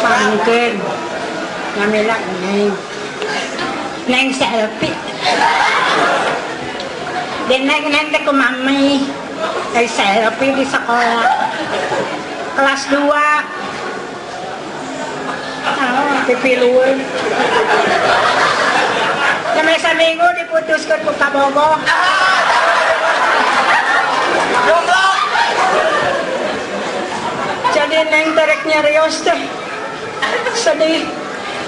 Pangkeun. Namina Neng. Neng selfie. Dan neng teh ku mami. Selfie di sekolah. Kelas 2. Oh, pipilueun. Sampai seminggu diputuskan ku kabogoh. Jadi neng terek nyarios teh. Sedih.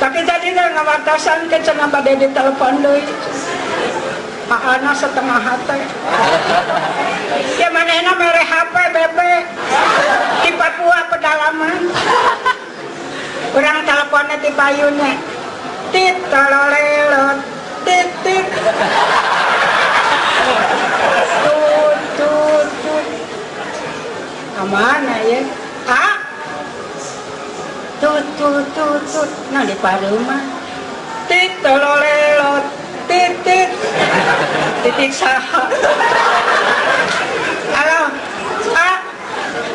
Tapi tadi teh ngawartosan ke cenah bade ditelepon deui. Aana setengah hati. Ya manehna mere HP BP di Papua pedalaman. Urang teleponnya ti payunnya. Tit tololelot tit tit. Tut tut tut. Kamana ya? Ah. Tut tut tut tut. Nah di pareuman. Tit tololelot tit tit. Titik saha. Halo. Ah.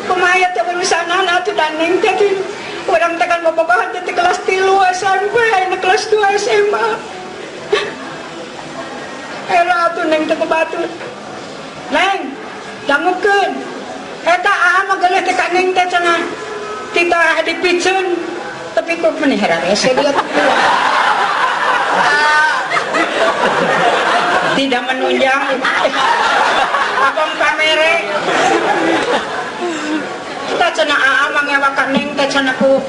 Kumaha teh urusanana atuh da neng teh. Urang teh kan bobogohan teh kelas 3 SMP, ayeuna kelas 2 SMA. Era atuh neng teh batur. Neng, dangukeun. Eta aa mah geuleuh teh ka neng teh cenah. Titah dipiceun. Tapi kok meni herarese dia. Tidak menunjang. Abang pamere. Kita cenah aa mangewa ka neng teh cenah ku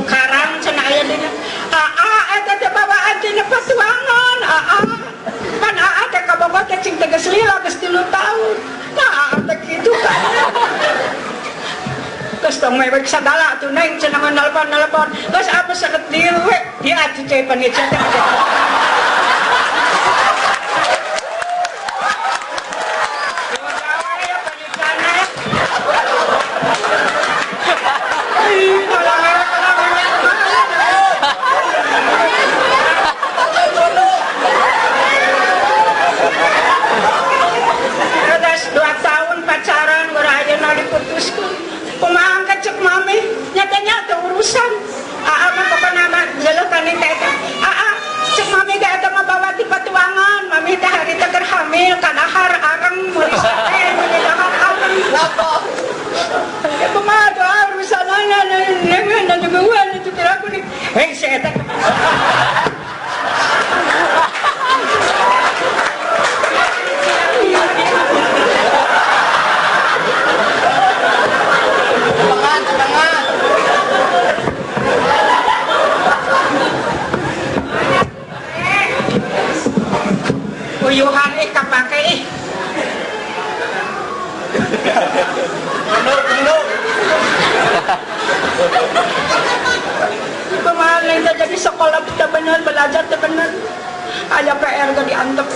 karang cenah aya dina. Aa eta teh bawaan tina patuangan aa. Pan aa teh kabogoh teh cing teh geus lila geus 3 tahun. Nah aa teh kitu kan. Geus tong mewek sagala atuh neng cenah nelpon-nelpon. Geus apa saket deal we. Dia atuh cai panitia teh. Uyuhan kapake ih. Kumaha neng teh jadi sekolah teu bener, belajar teu bener. Aya PR ge diantep.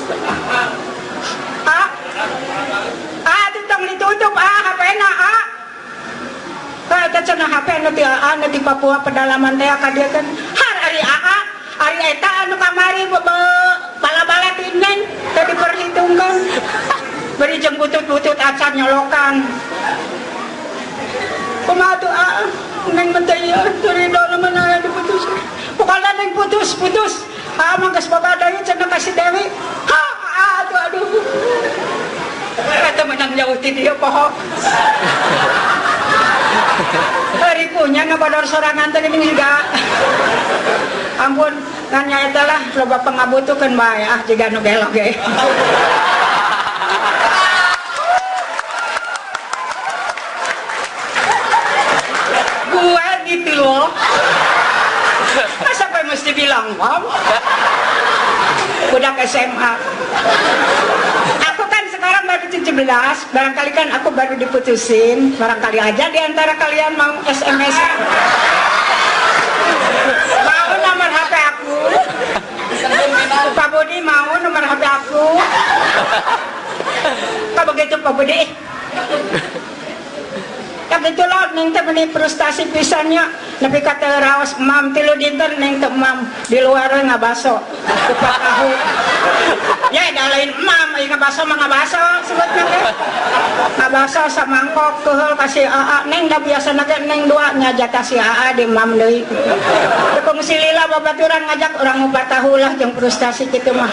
Ah. Ah, tong ditutup ah HP-na ah. Eta cenah HP nu ti aa nu ti Papua pedalaman teh ka dieu kan. Har ari aa, ari eta anu kamari bala-bala ti neng teh diperhitungkan. Beri jeung butut-butut acan nyolokan. Kumaha tuh aa? Neng mah teh ieu teu ridho mana diputus. Pokona neng putus, putus. Aa mah geus boga deui cenah ka si Dewi. Ha, aduh aduh. Eta menang jauh ti dieu poho. Ripunya ngabodor sorangan teh geuning juga. Ampun, ngan nya eta lah loba pangabutukeun bae ah jiga nu gelo ge. Gua gitu loh. Masa gue mesti bilang, Mam? Budak SMA. Aku kan sekarang baru 17, barangkali kan aku baru diputusin, barangkali aja di antara kalian mau SMS. Mau nomor HP aku? Pak Budi mau nomor HP aku? Kok begitu Pak Budi? Ya Ya gitulah neng teh meni frustasi pisannya. Nepi ka teu raos mam 3 dinten neng teh mam di luar ngabaso. Kupat tahu. Ya da lain mam ieu ngabaso mah ngabaso sebutna teh. Ngabaso samangkok keuheul ka si AA neng da biasana ge neng dua nya jatah si AA di mam deui. Teu kungsi lila babaturan ngajak urang ngupat tahu lah jeung frustasi kitu mah.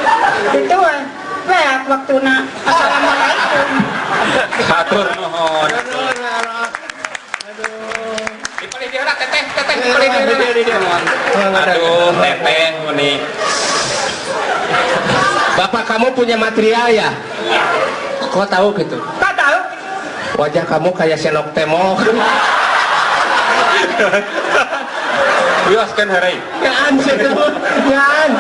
Kitu we. Beak waktuna. Assalamualaikum. Hatur nuhun. Dipalih dieu lah teteh, teteh dipalih dieu. Aduh, teteh meni. Bapak kamu punya material ya? Iya. Kok tahu gitu? Kok tahu? Wajah kamu kayak senok temok. Wios kan heureuy. Ngaan sih ngaan.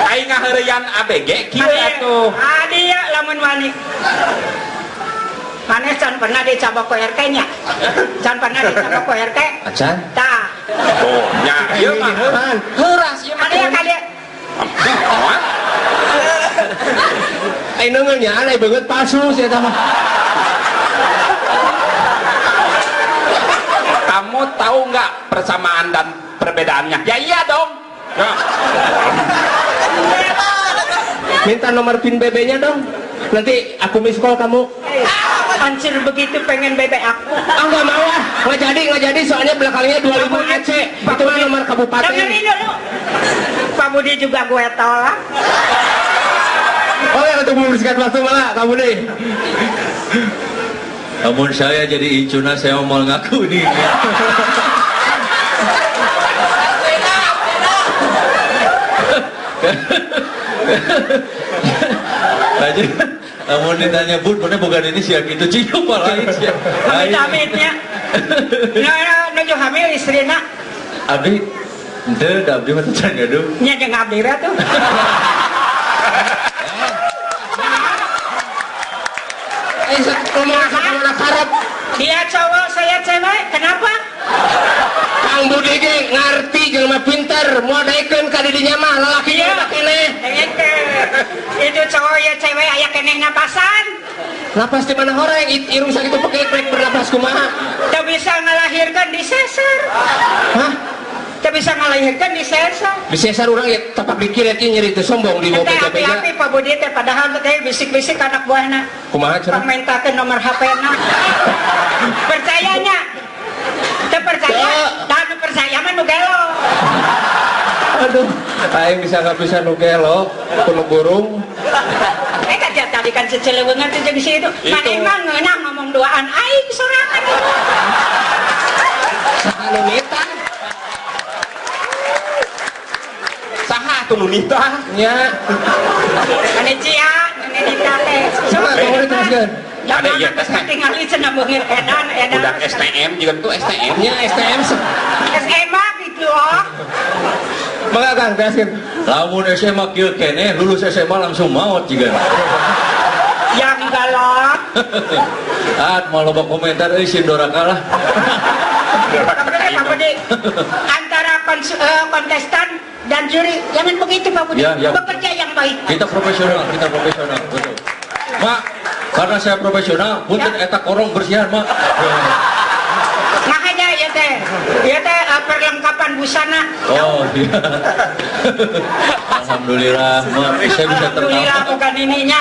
Aing ngaheureuyan ABG kieu atuh. Adi ya lamun wani. Maneh can pernah dicabok ku RT nya? Can pernah dicabok ku RT? Acan. Tah. Oh, nya ieu mah heuras ieu mah. Kadieu kadieu. Aing neungeun nya aneh beungeut palsu sia eta mah. Kamu tahu nggak persamaan dan perbedaannya? Ya iya dong. Nah. Minta nomor PIN BB-nya dong. Nanti aku miss call kamu. Anjir begitu pengen BB aku. Ah nggak mau ah, nggak jadi soalnya belakangnya 25 AC. Itu mah nomor kabupaten. Dengerin dulu. Pak Budi juga gue tolak. Oh ya untuk membersihkan waktu malah kamu nih. Namun saya jadi incuna saya mau ngaku nih. Aja, namun ditanya bun, bener bukan ini sih gitu cium lain sih. Amit-amitnya, nuju hamil istrina. Abdi, ente, abdi mah can gaduh. Nya jeung abdi we tuh. Dia cowok, saya cewek, kenapa? Kang Budi ge ngarti jelema pinter, moal daekeun ka didinya mah lalaki mah keneh. Itu cowok ya cewek aya keneh napasan. Napas di mana horeng, irung sakitu peke rek bernapas kumaha? Teu bisa ngalahirkan di sesar. Hah? Teu bisa ngalahirkan di sesar. Di sesar urang ya tapak dikir eta nyeri teu sombong di mobil beja. Api-api Pak Budi teh padahal teh bisik-bisik anak buahna. Kumaha cenah? Pangmentakeun nomor HP-na. Percayanya? Teu percaya? Tah nu percaya mah nu gelo. Aduh, aing bisa nggak bisa nu gelo, kuno burung. Kan tadi kan cecelewengan teh jeung si itu. Maneh mah ngeunah ngomong duaan aing sorangan. Saha nu nita? Saha tuh nu nita? Nya. Maneh cia, nu nita teh. Ada iya tes tinggali cenah beungit edan edan. Udah STM juga tuh STM. Nya STM. SMA gitu loh. Mangga Kang teraskeun. Lamun SMA kieu keneh lulus SMA langsung maot jiga. Ya enggak lah. Ah, mau loba komentar euy si doraka lah. Pak Budi, antara kontestan dan juri jangan begitu Pak Budi. Ya, ya. Bekerja yang baik. Kita profesional, betul. Mak, karena saya profesional, punten eta korong bersihan, Mak. Makanya ya teh, perlengkapan busana. Oh iya. Alhamdulillah, Mak, saya bisa tertawa. Alhamdulillah bukan ininya.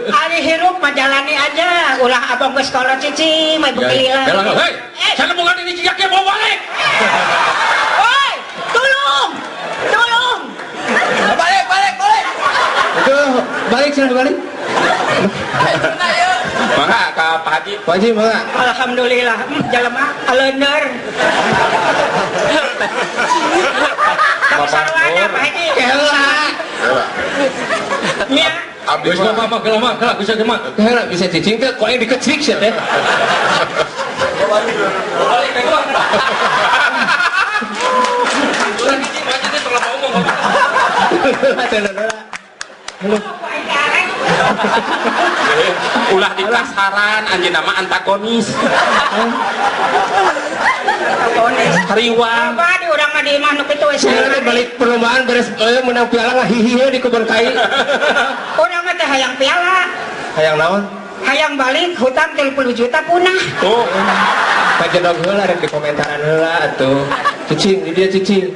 Ari hirup mah jalani aja, ulah abang ke sekolah cicing, mah bekelilan. Ya, hei, saya bukan ini cijaknya mau balik. Woi, tolong, tolong. Balik, balik, balik. Itu balik sudah balik. Mangga ka Pak Haji. Pak Haji mangga. Alhamdulillah, jelema aleunder. Tapi sarwana Pak Haji. Kela. Nya. Abdi mah mah kela mah kela bisa mah. Kela bisa cicing teh kok yang dikecik sia teh. Balik ka gua. Urang hiji Pak Haji teh terlalu ngomong. Ulah di kasaran anjeunna mah antagonis. Hariwang. Apa di urang mah di imah nu kitu we. Saya balik perlombaan beres menang piala ngahihieu di kebon kai. Urang mah teh hayang piala. Hayang naon? Hayang balik hutang 30 juta punah. Tuh. Pajedog heula rek dikomentaran heula atuh. Cicing di dia cicing.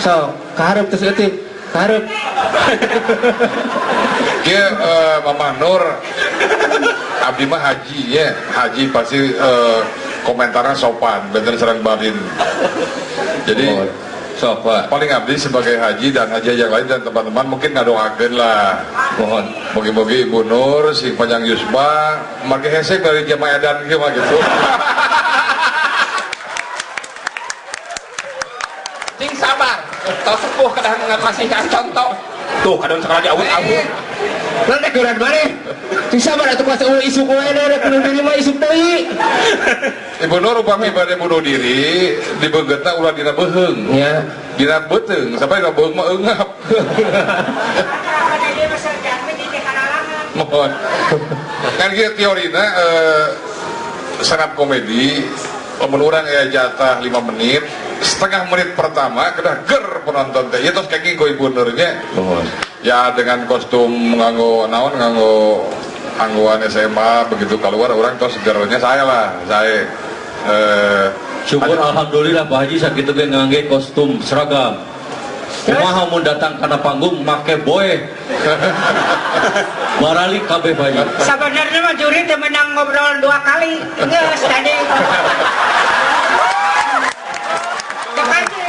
Sok, kahareup teh saeutik. Kahareup. Kieu Mama Nur abdi mah haji ya. Haji pasti komentarnya sopan, benten sareng barin. Jadi sok Pak. Paling abdi sebagai haji dan haji yang lain dan teman-teman mungkin ngadoakeun lah. Mohon. Mugi-mugi Ibu Nur sing panjang yuswa, margi hese bari jamaah edan kieu mah gitu. Cing sabar. Tau sepuh kadang masih contoh. Tuh kadang sekali diawut-awut. Lan rek geuran maneh. Cing sabar atuh kuasa eueuh isuk wae rek bunuh diri mah isuk deui. Ibu Nur upami bade bunuh diri di beungeutna ulah dina beuheung. Nya. Dina beuteung sampai dina beuheung mah eungap. Mohon. Kan kieu teorina stand up komedi lamun urang aya jatah 5 menit, setengah menit pertama kena ger penonton teh. Ya tos kenging ku Ibu Nurnya. Mohon. Ya dengan kostum nganggo naon nganggo anggoan SMA begitu keluar orang tos gernya saya lah, saya syukur alhamdulillah Pak Haji sakitu ge ngangge kostum seragam. Kumaha mun datang kana panggung make boe. Baralik kabeh Pak Haji. Sabenerna mah juri teh menang ngobrol 2 kali. Geus tadi. Pak Haji.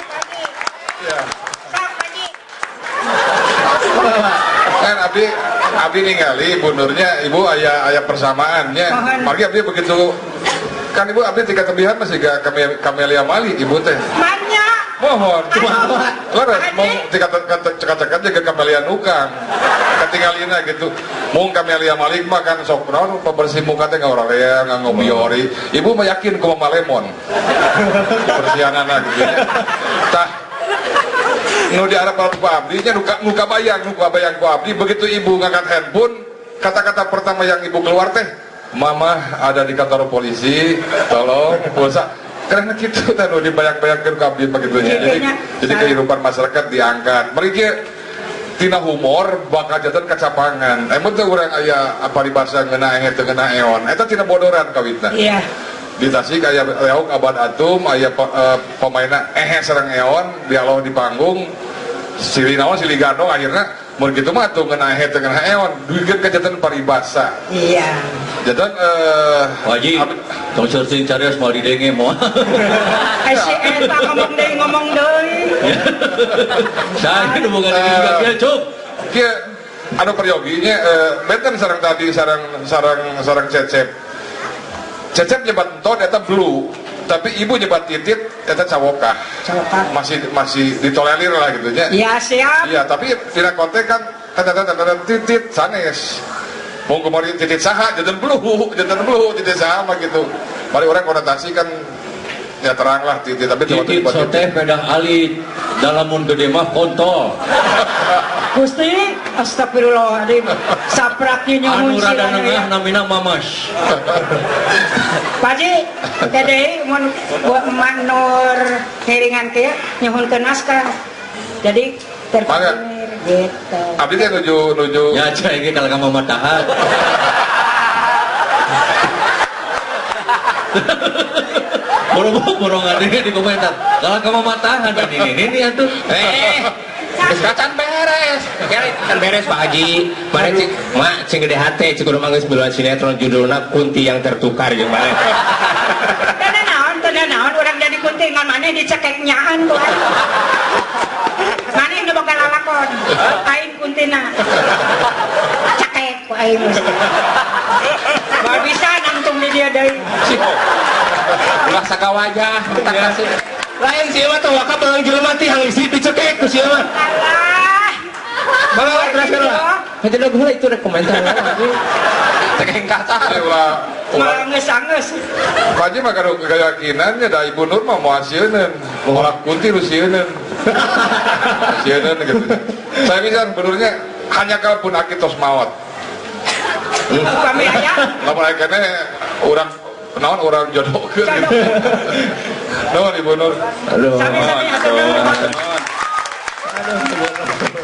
Sok Pak Haji. Kan abdi ningali Ibu Nurnya, Ibu aya persamaannya. Margi abdi begitu kan Ibu abdi tiga kebihan masih gak Kamelia Mali Ibu teh. Manya. Mohon. Leres mau tiga cekak-cekak juga Kamelia nukang. Ketinggalina gitu. Mung Kamelia Malik mah kan sok naon pembersih muka teh ngorolea nganggo biori. Ibu mah yakin kumaha lemon. Bersihanana gitu. Tah nu diharap ku abdi nya nu kabayang ku abdi begitu ibu ngangkat handphone kata-kata pertama yang ibu keluar teh mama ada di kantor polisi tolong pulsa karena gitu teh nu dibayang-bayangkeun ku abdi begitu nya. Jadi kehidupan masyarakat diangkat mari tina humor bakal janten kacapangan emang teh urang aya paribasa ngeuna ehe teu ngeuna eon eta tina bodoran kawitna. Iya. Di Tasik aya reog abad atum aya pemainna ehe sareng eon dialog di panggung silih naon silih gandong akhirna mun kitu mah atuh ngeuna ehe teu ngeuna eon duikeun ka janten paribasa. Iya. Janten Haji tong seursing carios moal didenge moal. Si eta ngomong deui. Saya nu boga deui juga kieu cup. Kieu anu peryogi nya benten sareng tadi sareng Cecep. Cecep nyebat enton eta blue, tapi ibu nyebat titit eta cawokah. Cawokah. Masih ditolerir lah gitu nya. Iya, siap. Iya, tapi dina konten kan kata-kata titit sanes. Mau kemarin titit saha janten blue, titit saha mah gitu. Mari orang konotasi kan ya terang lah titit tapi titit soteh pedah alit dalam mun gede mah kontol. Gusti, astagfirullahaladzim, sapraknya nyuhun anu rada nengah namina Mamas. Pak Haji, tadi mun buat Mak Nur ngiringan kieu nyuhunkeun naskah. Jadi terpikir gitu. Abdi teh nuju ya cai ge kalau kamu matahan. Boro-boro ngade di komentar. Kalau kamu matahan ini atuh. Kacan beres. Kan beres Pak Haji. Mane cik mak cing gede hate cik kudu manggeus miluan sinetron judulna Kunti yang Tertukar jeung maneh. Teu naon urang jadi kunti ngan maneh dicekek nyaan ku aing. Maneh nu boga lalakon. Aing kuntina. Cekek ku aing. Moal bisa nangtung di dia deui. Ulah sakawajah tak kasih. Lain sih mah tuh waka belang jelema teh hang isi dicekek ku sia mah. Alah. Bawa terus kan lah. Henteu heula itu rek komentar. Cekek kaca. Ulah Malah geus-geus. Pak Haji mah kanu keyakinannya da Ibu Nur mah moal sieuneun. Moal kunti nu sieuneun. Sieuneun gitu. Saya bisa benurnya hanya kalaupun aki tos maot. Upami aya. Lamun aya keneh urang naon urang jodohkeun gitu. Nuhun Ibu Nur. Aduh. Sami-sami hatur nuhun. Aduh.